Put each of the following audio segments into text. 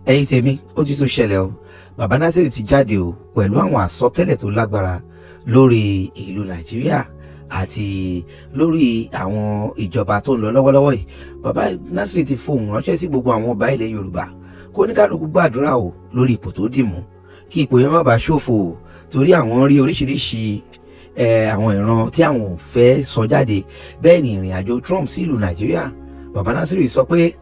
Ẹ̀yin tèmi, ó ti tún ṣẹlẹ̀ o. Bàbá Násírì ti jáde o pẹ̀lú àwọn àsọtẹ́lẹ̀ tó lágbára lórí ìlú Nàìjíríà àti lórí àwọn ìjọba tó ń lọ lọ́wọ́lọ́wọ́ yìí. Bàbá Násírì ti fohùn ránṣẹ́ sí gbogbo àwọn ọba ilẹ̀ Yorùbá kó ní kálukú gbàdúrà o lórí ipò tó dì mú, kí ipò yẹn má bàa ṣòfò o, torí àwọn rí oríṣiríṣi àwọn ìran tí àwọn ò fẹ́ sọ jáde. Bẹ́ẹ̀ ni ìrìn àjò Trump sí ìlú Nàìjíríà, Bàbá Násírì sọ pé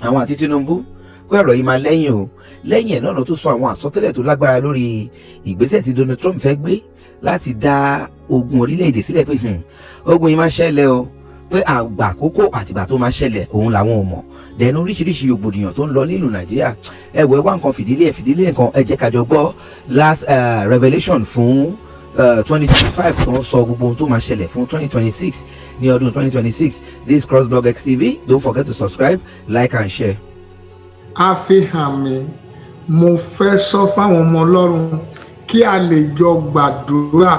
àwọn àti Tinubu pé ọ̀rọ̀ yìí máa lẹ́yìn o. Lẹ́yìn ẹ̀ náà ló tún sọ àwọn àsọtẹ́lẹ̀ tó lágbára lórí ìgbésẹ̀ tí Donald Trump fẹ́ gbé láti dá ogun orílẹ̀-èdè sílẹ̀, pé ogun yìí máa ṣẹlẹ̀ o, pé àgbà àkókò àtìgbà tó máa ṣẹlẹ̀ òun làwọn ò mọ̀. Dẹ̀nu oríṣiríṣi rògbòdìyàn tó ń lọ nílùú Nàìjíríà. Ẹ wò, ẹ wá nǹkan fìdílé ẹ, fìdílé nǹkan. Ẹ jẹ́ ká jọ gbọ́ last revelation fún 2025 tó ń sọ gbogbo ohun tó máa ṣẹlẹ̀ fún 2026, ní ọdún 2026. This Crossblog XTV, don't forget to subscribe, like and share. A fi hàn mí. Mo fẹ́ sọ fáwọn ọmọ Ọlọ́run kí a lè jọ gbàdúrà.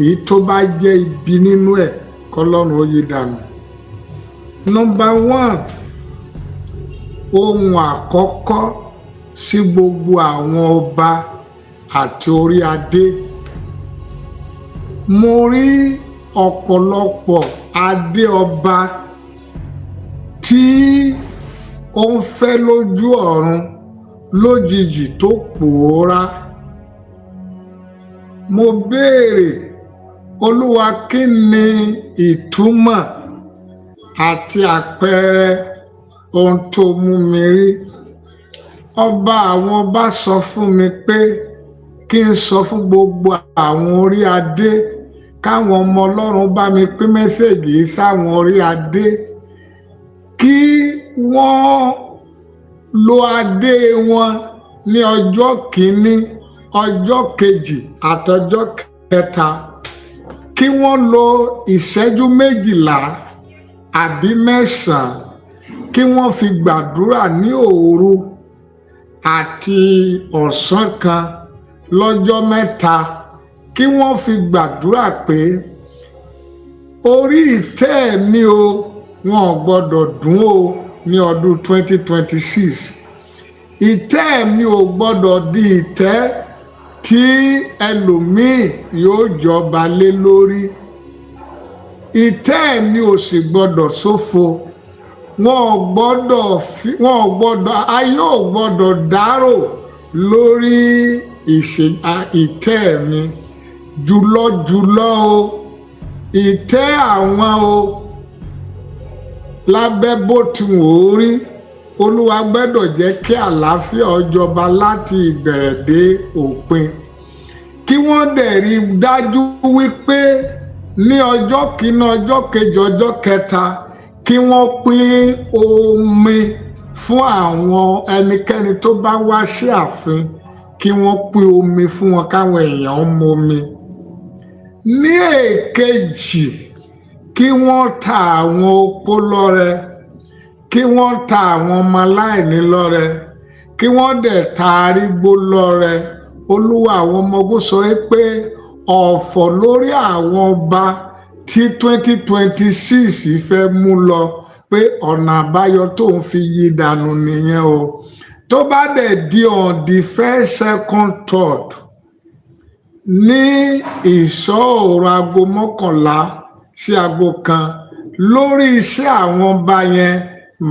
Èyí tó bá jẹ́ ibi nínú ẹ̀, kọ́lọ́run ó yí dànù. Number one, ohun àkọ́kọ́ sí gbogbo àwọn ọba àti orí adé. Mo rí ọ̀pọ̀lọpọ̀ adé ọba tí ó ń fẹ́ lójú ọ̀run lójijì tó pòórá. Mo béèrè, Olúwa, kí ni ìtumọ̀ àti àpẹẹrẹ ohun tó mú mi rí? Ọba àwọn ọba sọ fún mi pé kí n sọ fún gbogbo àwọn orí adé, káwọn ọmọ Ọlọ́run bá mi pín message yìí sáwọn orí adé, kí wọ́n lo adé wọn ní ọjọ́ kìíní, ọjọ́ kejì àtọjọ́ kẹta, kí wọ́n lo ìṣẹ́jú 12 àbí 9, kí wọ́n fi gbàdúrà ní òru àti ọ̀sán kan lọ́jọ́ 3, kí wọ́n fi gbàdúrà pé orí ìtẹ́ mi o, wọn ò gbọ́dọ̀ dùn o ní ọdún 2026. Ìtẹ́ mi ò gbọ́dọ̀ di ìtẹ́ tí ẹlòmíì yóò jọba lé lórí. Ìtẹ́ mi ò sì gbọ́dọ̀ ṣófo. Wọn ò gbọ́dọ̀ fi, wọn ò gbọ́dọ̀, ayé ò gbọ́dọ̀ dárò lórí ìtẹ́ mi. Jùlọ jùlọ o, ìtẹ́ àwọn o, lábẹ́ bó ti wò ó rí, Olúwa gbọ́dọ̀ jẹ́ kí àlàáfíà ó jọba láti ìbẹ̀rẹ̀ dé òpin. Kí wọ́n dẹ̀ rí i dájú wípé ní ọjọ́ kìíní, ọjọ́ kejì, ọjọ́ kẹta, kí wọ́n pín omi fún àwọn ẹnikẹ́ni tó bá wá sí ààfin, kí wọ́n pín omi fún wọn, káwọn èèyàn mu omi. Ní èkejì, kí wọ́n ta àwọn opó lọ́rẹ, kí wọ́n ta àwọn ọmọ aláìní lọ́rẹ, kí wọ́n dẹ̀ ta arígbó lọ́rẹ. Olúwa àwọn ọmọ ogun sọ pé ọ̀fọ̀ lórí àwọn ọba tí 2026 fẹ́ mú lọ, pé ọ̀nà àbáyọ tó ń fi yí dànù nìyẹn o. Tó bá dẹ̀ di on the first, second, third, ní ìṣọ́ òru, aago 11 sí aago 1, lórí iṣẹ́ àwọn ọba yẹn,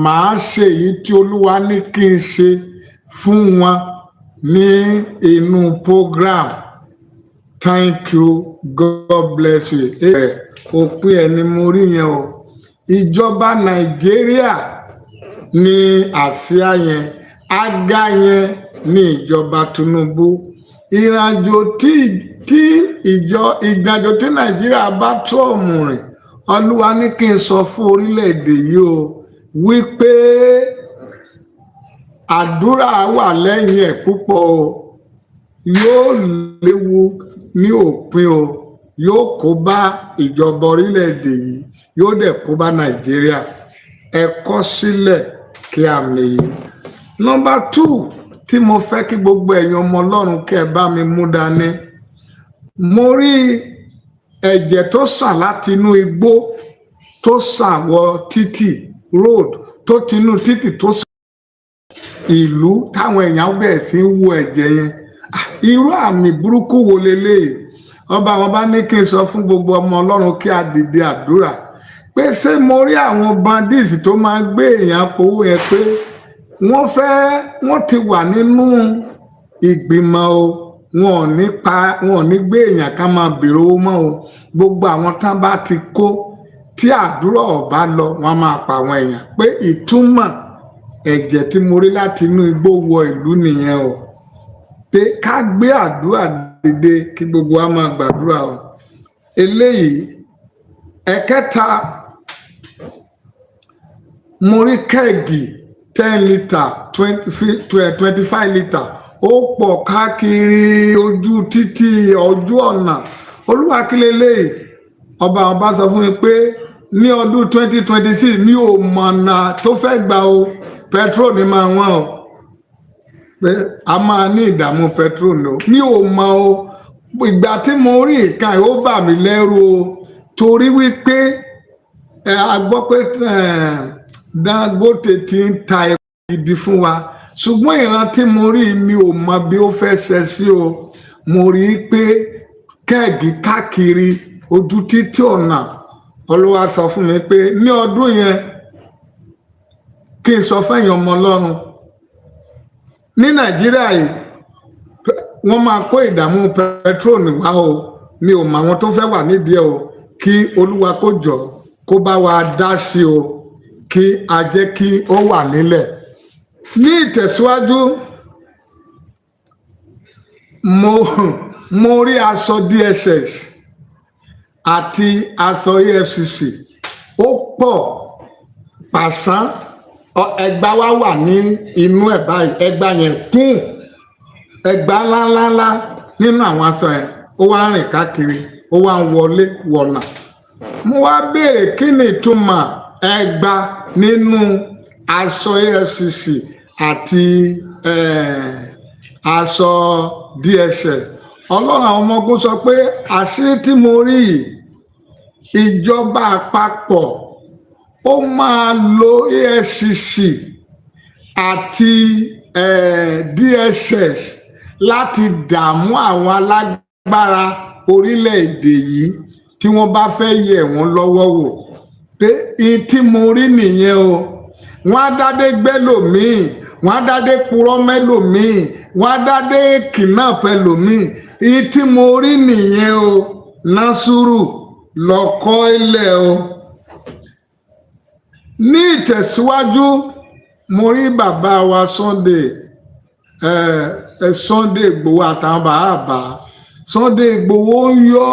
màá ṣe èyí tí Olúwa ní kí n ṣe fún wọn ní inú program. Thank you, God bless you. Ẹ òpin ẹ̀ ni mo rí yẹn o. Ìjọba Nàìjíríà ní àsíá yẹn, aga yẹn ní ìjọba Tinubu. Ìrìnàjò tí ìjọ ìrìnàjò tí Nàìjíríà bá Trump rìn, Olúwa ní kí n sọ fún orílẹ̀-èdè yìí o wípé àdúrà wà lẹ́yìn ẹ̀ púpọ̀ o. Yóò léwu ní òpin o. Yóò kó bá ìjọba orílẹ̀-èdè yìí, yóò dẹ̀ kó bá Nàìjíríà. Ẹ kọ sílẹ̀ kí àmì yìí. Number two tí mo fẹ́ kí gbogbo ẹ̀yin ọmọ Ọlọ́run kẹ́ ẹ bá mi mú dání, mo rí ẹ̀jẹ̀ tó sàn láti inú igbó, tó sàn wọ títì, road, tó tinú títì tó sàn. Ìlú táwọn èèyàn bẹ̀rẹ̀ sí ń wo ẹ̀jẹ̀ yẹn. Ah, irú àmì burúkú wo leléyìí? Ọba àwọn bá ní kí n sọ fún gbogbo ọmọ Ọlọ́run kí a dìde àdúrà, pé ṣé mo rí àwọn bandits tó máa ń gbé èèyàn powó yẹn, pé wọ́n fẹ́, wọ́n ti wà nínú ìgbìmọ̀ o. Wọn ò ní pa, wọn ò ní gbé èèyàn ká máa bèrè owó mọ́ o. Gbogbo àwọn tán bá ti kó, tí àdúrà ọba lọ, wọn máa pa àwọn èèyàn, pé ìtumọ̀ ẹ̀jẹ̀ tí mo rí láti inú igbó wọ ìlú nìyẹn o, pé ká gbé àdúrà dìde, kí gbogbo wa máa gbàdúrà o. Eléyìí ẹ̀kẹta, mo rí keg 10 litre, 25 litre, ó pọ̀ káàkiri ojú títì, ojú ọ̀nà. Olúwa, kí leléyìí? Ọba àwọn bá sọ fún mi pé ní ọdún 2026, mi ò mọ̀nà tó fẹ́ gbà o, petrol ní máa wọ́n o, pé a máa ní ìdààmú petrol ní o. Mi ò mọ̀ o. Ìgbà tí mo rí nǹkan yìí, ó bà mí lẹ́rù o, torí wípé ẹ a gbọ́ pé Dangote ti ń ta epo gidi fún wa, ṣùgbọ́n ìran tí mo rí, mi ò mọ bí ó fẹ́ ṣe sí o. Mo rí i pé keg káàkiri ojú títí ọ̀nà. Olúwa sọ fún mi pé ní ọdún yẹn, kí n sọ fẹ́yìn ọmọ Ọlọ́run ní Nàìjíríà yìí, wọ́n máa kó ìdààmú petrol wá o. Mi ò mọ àwọn tó fẹ́ wà nídìí ẹ̀ o. Kí Olúwa kó jọ kó bá wa dá sí o, kí a jẹ́ kí ó wà nílẹ̀. Ní ìtẹ̀síwájú, mo rí aṣọ DSS àti aṣọ EFCC, ó pọ̀ pàṣán. Ẹgbà wa wà ní inú ẹ̀ báyìí, ẹgbà yẹn kún, ẹgbà ńláńláńlá nínú àwọn aṣọ yẹn. Ó wá ń rìn káàkiri, ó wá ń wọlé wọ̀nà. Mo wá béèrè, kí ni ìtumọ̀ ẹgba nínú aṣọ EFCC àti aṣọ DSS? Ọlọ́run àwọn ọmọ ogun sọ pé àṣírí tí mo rí yìí, ìjọba àpapọ̀ ó máa lo EFCC àti DSS láti dààmú àwọn alágbára orílẹ̀-èdè yìí tí wọ́n bá fẹ́ yẹ̀ wọ́n lọ́wọ́ wò, pé ihun tí mo rí nìyẹn o. Wọ́n á dádé gbẹ́lòmíì, wọ́n á dádé purọ́ mẹ́lòmíì, wọ́n á dádé kidnap ẹlòmíì. Ihun tí mo rí nìyẹn o. Násùrù lọ́kọ́ ilẹ̀ o. Ní ìtẹ̀síwájú, mo rí bàbá wa Sunday Sunday Igboho àtàwọn bàbá Sunday Igboho ń yọ,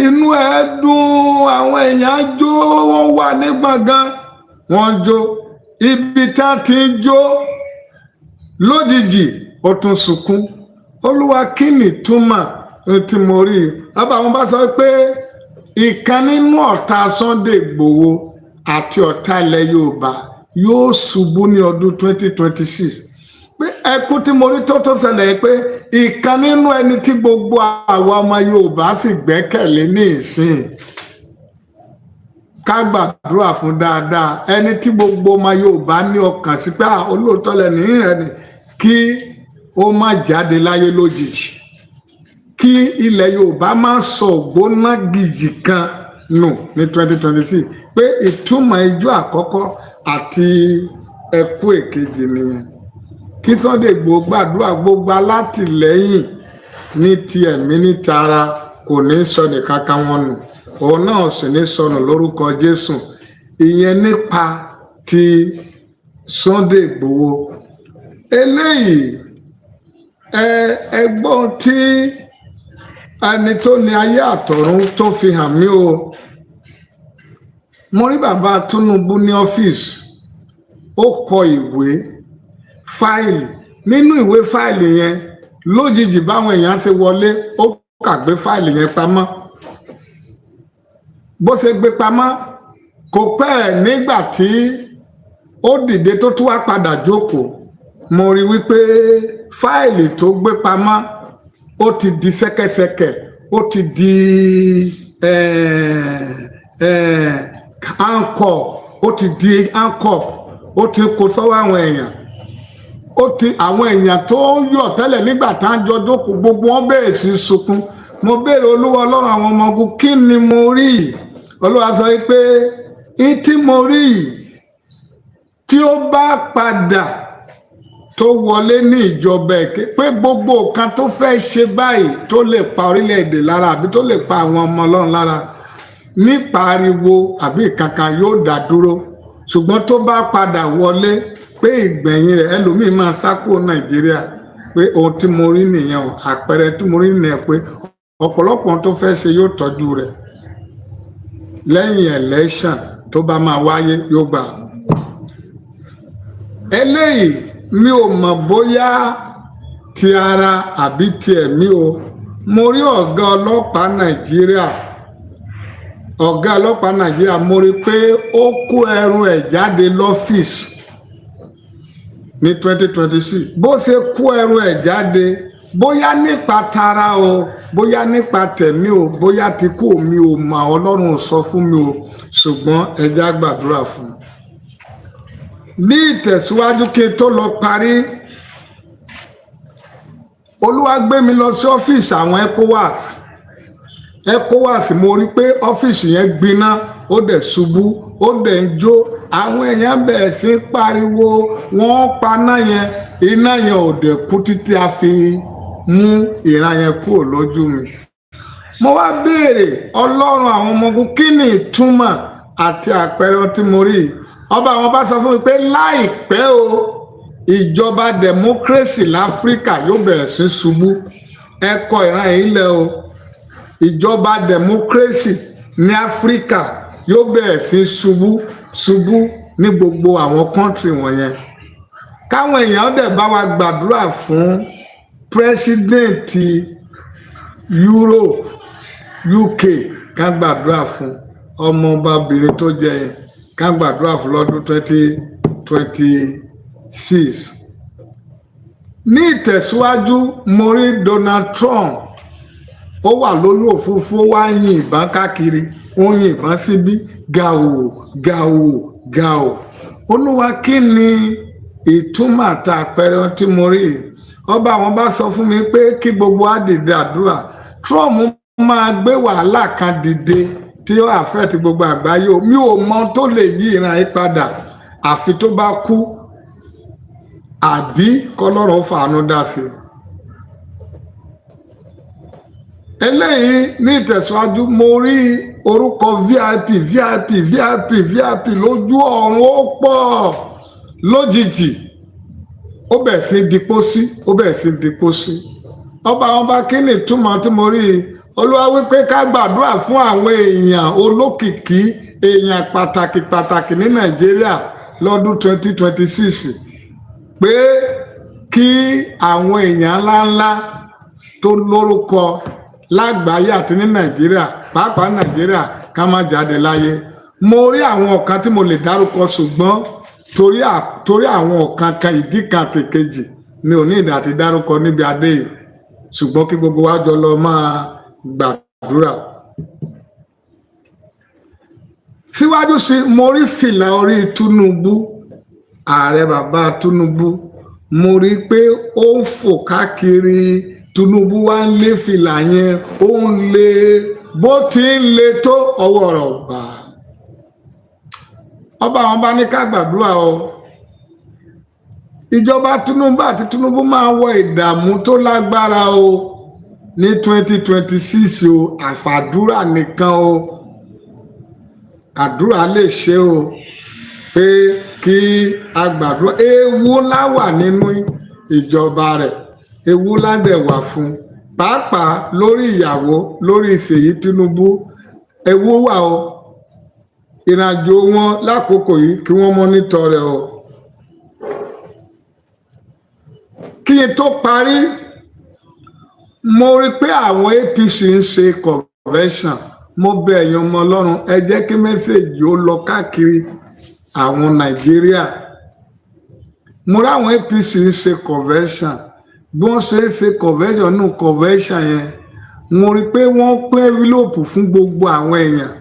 inú ẹ̀ dùn, àwọn èèyàn jó, wọ́n wà ní gbọ̀ngàn, wọ́n jó. Ibi tá ti ń jó, lójijì ó tún sunkún. Olúwa, kí ni ìtumọ̀ tí mo rí? Bàbá wọn bá sọ pé ìkan nínú ọ̀tá Sunday Igboho àti ọ̀tá ilẹ̀ Yorùbá yóò ṣubú ní ọdún 2026, pé ẹkún tí mo rí tó ṣẹlẹ̀, pé ìkan nínú ẹni tí gbogbo àwa ọmọ Yorùbá sì gbẹ́kẹ̀lé ní ìsìn, ká gbàdúrà fún dáadáa, ẹni tí gbogbo ọmọ Yorùbá ní ọkàn sí pé olóòótọ́ lẹ́ni ẹni, kí ó má jáde láyé lójijì, kí ilẹ̀ Yorùbá má sọ ògbóná gìjì kan nù ní 2026, pé ìtumọ̀ ijó àkọ́kọ́ àti ẹkú èkejì nìyẹn. Kí Sunday Igboho gbàdúrà, gbogbo alátìlẹ́yìn ní ti ẹ̀mí ní tara kò ní sọ nìkan kan wọn nù, òun náà sì ní sọnù lórúkọ Jésù. Ìyẹn nípa ti Sunday Igboho. Eléyìí, ẹ gbọ́n tí ẹni tó ní ayé àtọ̀run tó fi hàn mí o. Mo rí bàbá Tinubu ní ọ́fíìsì, ó kọ ìwé fáìlì. Nínú ìwé fáìlì yẹn, lójijì báwọn èèyàn ṣe wọlé, ó kàgbé fáìlì yẹn pamọ́. Bó ṣe gbé pamọ́, kò pẹ́ nígbà tí ó dìde tó tún wá padà jókòó, mo rí wípé fáìlì tó gbé pamọ́, ó ti di ṣẹ́kẹ́ṣẹkẹ̀, ó ti di handcuff, ó ti di handcuff, ó ti kó sọ́wọ́ àwọn èèyàn. Ó ti àwọn èèyàn tó ń yọ̀ tẹ́lẹ̀ nígbà tá à ń jọ jókòó, gbogbo wọn bẹ̀rẹ̀ sí í sunkún. Mo béèrè, Olúwa Ọlọ́run àwọn ọmọ ogun, kí ni mo rí yìí? Olúwa sọ pé n tí mo rí yìí, tí ó bá padà tó wọlé ní ìjọba èké, pé gbogbo nǹkan tó fẹ́ ṣe báyìí tó lè pa orílẹ̀-èdè lára àbí tó lè pa àwọn ọmọ Ọlọ́run lára nípa ariwo àbí kankan, yóò dá dúró. Ṣùgbọ́n tó bá padà wọlé, pé ìgbẹ̀yìn rẹ̀, ẹlòmíín máa sá kúrò Nàìjíríà. Pé ohun tí mo rí nìyẹn o, àpẹẹrẹ tí mo rí nìyẹn, pé ọ̀pọ̀lọpọ̀ ohun tó fẹ́ ṣe, yóò tọ́jú rẹ̀ lẹ́yìn election tó bá máa wáyé, yóò gbà. Eléyìí, mi ò mọ̀ bóyá ti ara àbí ti ẹ̀mí o. Mo rí ọ̀gá ọlọ́pàá Nàìjíríà, ọ̀gá ọlọ́pàá Nàìjíríà. Mo rí pé ó kó ẹrù ẹ̀ jáde lọ́fíìsì ní 2026. Bó ṣe kó ẹrù ẹ̀ jáde, bóyá nípa tara o, bóyá nípa tẹ̀mí o, bóyá ti kú, mi ò mọ̀, Ọlọ́run sọ fún mi o, ṣùgbọ́n ẹ jẹ́ á gbàdúrà fún un. Ní ìtẹ̀síwájú, kí n tó lọ parí, Olúwa gbé mi lọ sí ọ́fíìsì àwọn ECOWAS. ECOWAS, mo rí pé ọ́fíìsì yẹn gbiná, ó dẹ̀ ṣubú, ó dẹ̀ ń jó. Àwọn èèyàn bẹ̀rẹ̀ sí pariwo, wọ́n paná yẹn, iná yẹn ò dẹ̀ kú títí a fi mú ìran yẹn kúrò lójú mi. Mo wá béèrè, Ọlọ́run àwọn ọmọ ogun, kí ni ìtumọ̀ àti àpẹẹrẹ tí mo rí? Ọba àwọn bá sọ fún mi pé láìpẹ́ o, ìjọba democracy láfíríkà yóò bẹ̀rẹ̀ sí ṣubú. Ẹ kọ ìran yìí lẹ̀ o. Ìjọba democracy ní Áfíríkà yóò bẹ̀rẹ̀ sí ṣubú ṣubú ní gbogbo àwọn country wọ̀nyẹn. Káwọn èèyàn dẹ̀ bá wa gbàdúrà fún president Europe, UK, ká gbàdúrà fún ọmọọbabìnrin tó jẹ yẹn, ká gbàdúrà fún lọ́dún 2026. Ní ìtẹ̀síwájú, mo rí Donald Trump, ó wà lórí òfurufú, ó wá ń yin ìbọn káàkiri, ó ń yin ìbọn síbí, gàù gàù gàù. Olúwa, kí ni ìtumọ̀ àti àpẹẹrẹ tí mo rí? Ọba àwọn bá sọ fún mi pé kí gbogbo á dìde àdúrà. Trump máa gbé wàhálà kan dìde tí ó affect gbogbo àgbáyé o. Mi ò mọ tó lè yí ìran yìí padà, àfi tó bá kú àbí kọlọ́run fàánú dá sí i. Eléyìí, ní ìtẹ̀síwájú, mo rí orúkọ VIP, VIP, VIP, VIP lójú ọ̀run, ó pọ̀. Lójijì, ó bẹ̀rẹ̀ sí di pósí, ó bẹ̀rẹ̀ sí di pósí. Ọba àwọn ọba, kí ni ìtumọ̀ tí mo rí i? Olúwa wípé ká gbàdúrà fún àwọn èèyàn olókìkí, èèyàn pàtàkì pàtàkì ní Nàìjíríà lọ́dún 2026, pé kí àwọn èèyàn ńláńlá tó lórúkọ lágbàáyé àti ní Nàìjíríà, pàápàá Nàìjíríà, ká má jáde láyé. Mo rí àwọn ọ̀kan tí mo lè dárúkọ, ṣùgbọ́n torí àwọn ọ̀kan kan, ìdí kan àti kejì, mi ò ní ìdá àti dárúkọ níbi adé yìí, ṣùgbọ́n kí gbogbo wa jọ lọ máa gbàdúrà. Síwájú sí, mo rí fìlà orí Tinubu, ààrẹ bàbá Tinubu. Mo rí pé ó ń fò káàkiri. Tinubu wá ń lé fìlà yẹn, ó ń lé, bó ti ń le tó, ọwọ́ rẹ̀ bá. Ọba àwọn bá ní ká gbàdúrà o. Ìjọba Tinubu àti Tinubu máa wọ ìdààmú tó lágbára o ní 2026 o. Àfàdúrà nìkan o, àdúrà lè ṣe o, pé kí a gbàdúrà. Ewu ńlá wà nínú ìjọba rẹ̀, ewu ńlá dẹ̀ wà fún, pàápàá lórí ìyàwó, lórí Ṣèyí Tinubu, ewu wà o. Ìrìnàjò wọn lákòókò yìí, kí wọ́n monitor rẹ̀ o. Kí n tó parí, mo rí pé àwọn APC ń ṣe convention. Mo bẹ̀ ẹ̀yin ọmọ Ọlọ́run, ẹ jẹ́ kí message ó lọ káàkiri àwọn Nàìjíríà. Mo rí àwọn APC ń ṣe convention. Bí wọ́n ṣe ń ṣe convention, nù convention yẹn, mo rí pé wọ́n pín envelope fún gbogbo àwọn èèyàn.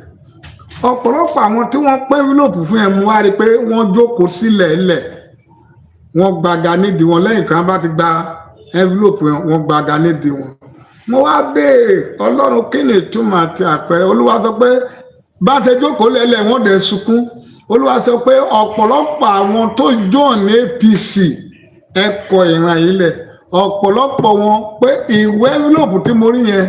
Ọ̀pọ̀lọpọ̀ àwọn tí wọ́n pín envelope fún yẹn, mo wá rí pé wọ́n jókòó sílẹ̀ lẹ̀. Wọ́n gbaga nídìí wọn. Lẹ́yìn tí wọ́n bá ti gba envelope wọn, wọ́n gbaga nídìí wọn. Mo wá béèrè, Ọlọ́run, kí ni ìtumọ̀ àti àpẹẹrẹ? Olúwa sọ pé bá ṣe jókòó lẹ́lẹ̀, wọ́n dẹ̀ sunkún. Olúwa sọ pé ọ̀pọ̀lọpọ̀ àwọn tó join APC, ẹ kọ ìran yìí lẹ̀, ọ̀pọ̀lọpọ̀ wọn, pé ìwé envelope tí mo rí yẹn,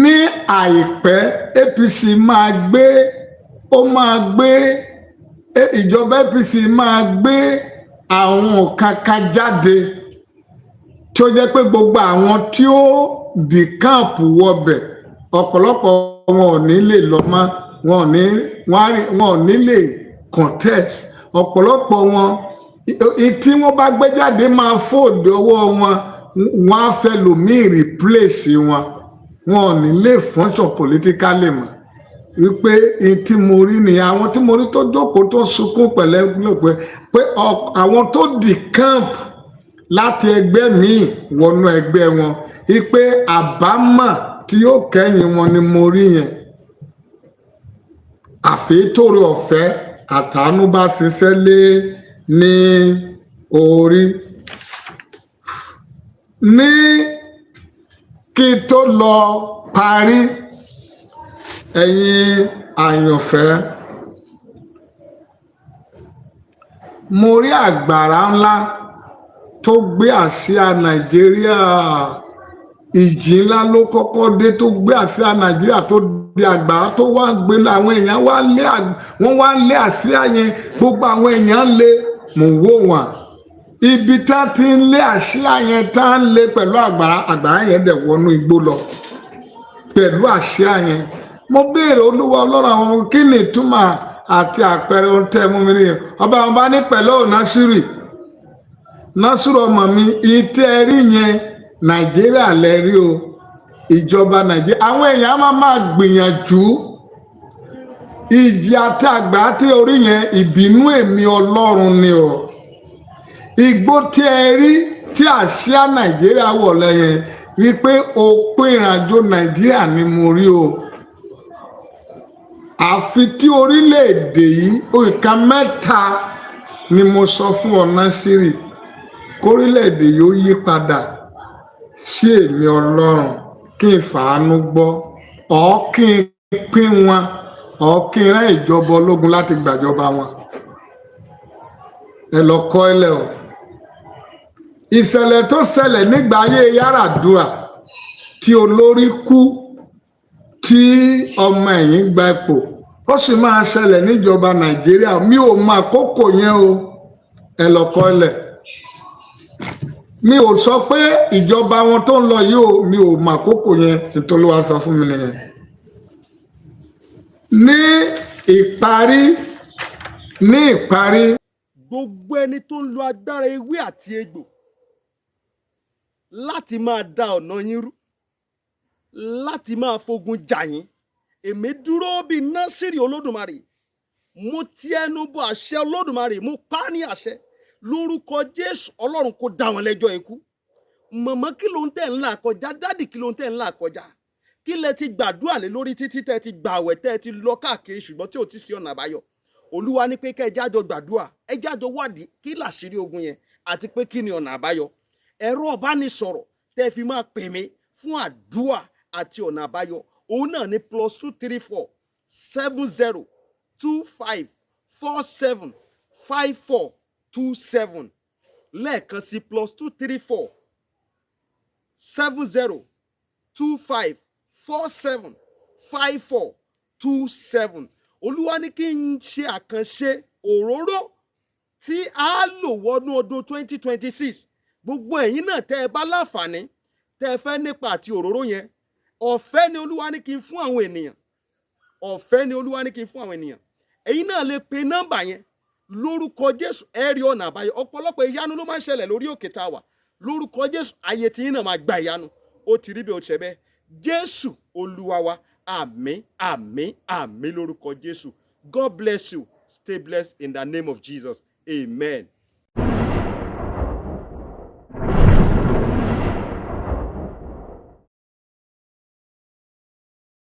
ní àìpẹ́ APC máa gbé, ó máa gbé, ìjọba APC máa gbé àwọn kankan jáde tí ó jẹ́ pé gbogbo àwọn tí ó decamp wọbẹ̀, ọ̀pọ̀lọpọ̀ wọn ò ní lè lọ mọ́, wọn ò ní wọn ò ní lè contest. Ọ̀pọ̀lọpọ̀ wọn tí wọ́n bá gbé jáde máa fòdì ọwọ́ wọn, wọ́n á fẹ́ lòmíì replace wọn, wọn ò ní lè function politically mọ́. Wípé tí mo rí ni àwọn tí mo rí tó jókòó tó sunkún pẹ̀lẹ́ pé àwọn tó decamp láti ẹgbẹ́ míì wọnú ẹgbẹ́ wọn, wípé àbámọ̀ tí yóò kẹ́yìn wọn ni mo rí yẹn, àfi tóore ọ̀fẹ́ àtàánú bá ṣiṣẹ́ lé ní orí. Ní kí tó lọ parí, ẹ̀yin àyànfẹ́, mo rí àgbàrá ńlá tó gbé àsíá Nàìjíríà. Ìjì ńlá ló kọ́kọ́ dé tó gbé àsíá Nàìjíríà, tó di àgbàrá tó wá gbé lọ. Àwọn èèyàn wá lé, wọ́n wá lé àsíá yẹn. Gbogbo àwọn èèyàn lé, mò ń wò wọ́n ibi tá ti ń lé àsíá yẹn, tá ń lé pẹ̀lú àgbàrá. Àgbàrá yẹn dẹ̀ wọnú igbó lọ pẹ̀lú àsíá yẹn. Mo béèrè, Olúwa Ọlọ́run àwọn ọmọ, kí ni ìtumọ̀ àti àpẹẹrẹ ohun tẹ́ mú mi nìyẹn? Ọba àwọn bá ní pẹ̀lú Násírì, Násírì ọmọ mi, ìtẹ́ rí yẹn, Nàìjíríà lẹ rí o, ìjọba Nàìjíríà. Àwọn èèyàn máa máa gbìyànjú. Ìjì àti àgbà tí orí yẹn, ìbínú èmi Ọlọ́run ni o. Igbó tí ẹ rí tí àsíá Nàìjíríà wọ̀ lẹ́yìn, wípé òpin ìrìnàjò Nàìjíríà ni mo rí o, àfi tí orílẹ̀-èdè yìí. Nǹkan mẹ́ta ni mo sọ fún ọ, Násírì: kórílẹ̀-èdè yìí ó yí padà sí èmi Ọlọ́run, kí n fàánú gbọ́ ọ̀, kí n pín wọn ọ̀, kí n rán ìjọba ológun láti gbàjọba wọn. Ẹ lọ kọ́ ẹ lẹ o. Ìṣẹ̀lẹ̀ tó ṣẹlẹ̀ nígbà ayé Yar'Adua, tí olórí kú, tí ọmọ ẹ̀yìn gba ipò, ó sì máa ṣẹlẹ̀ níjọba Nàìjíríà. Mi ò mọ àkókò yẹn o, ẹ lọ kọ́ ẹ lẹ̀. Mi ò sọ pé ìjọba wọn tó ń lọ yìí o, mi ò mọ àkókò yẹn. Nítorí wàá sọ fún mi nìyẹn. Ní ìparí, ní ìparí, gbogbo ẹni tó ń lo agbára ewé àti egbò láti máa da ọ̀nà yín rú, láti máa fogun jà yín, èmi dúró bíi Násìrì Olódùmarè, mo ti ẹnu bọ àṣẹ Olódùmarè, mo pa á ní àṣẹ lórúkọ Jésù, Ọlọ́run kó dá wọn lẹ́jọ́ ikú. Mọ̀mọ́, kí ló ń tẹ̀ ń là kọjá? Daddy, kí ló ń tẹ̀ ń là kọjá? Kí lẹ ti gbàdúrà lé lórí títí, tẹ́ ti gbààwẹ̀, tẹ́ ti lọ káàkiri, ṣùgbọ́n tí ò ti sí ọ̀nà àbáyọ? Olúwa ní pé kẹ́ ẹ jájọ gbàdúrà, ẹ jájọ wádìí kí làṣírí ogun yẹn àti pé kí ni ọ̀nà àbáyọ. Ẹ̀rọ ìbánisọ̀rọ̀ tẹ́ fi máa pè mí fún àdúrà àti ọ̀nà àbáyọ, òun náà ní +234 70 25 47 54 27. Lẹ́ẹ̀kan sí, +234 70 25 47 54 27. Olúwa ní kí n ṣe àkànṣe òróró tí a lò wọnú ọdún 2026. Gbogbo ẹ̀yin náà tẹ́ ẹ bá láǹfààní, tẹ́ ẹ fẹ́ nípa àti òróró yẹn, ọ̀fẹ́ ni Olúwa ní kí n fún àwọn ènìyàn, ọ̀fẹ́ ni Olúwa ní kí n fún àwọn ènìyàn. Ẹ̀yin náà lè pe nọ́mbà yẹn. Lórúkọ Jésù, ẹ rí ọ̀nà àbáyọ. Ọ̀pọ̀lọpọ̀ ìyanu ló máa ń ṣẹlẹ̀ lórí òkè tá a wà. Lórúkọ Jésù, ayé tí yín náà máa gba ìyanu. Ó ti rí bí ó ti ṣe bẹ́ẹ̀. Jésù Olúwa wa. Àmín, àmín, àmín lórúkọ Jésù. God bless you. Stay blessed in the name of Jesus. Amen.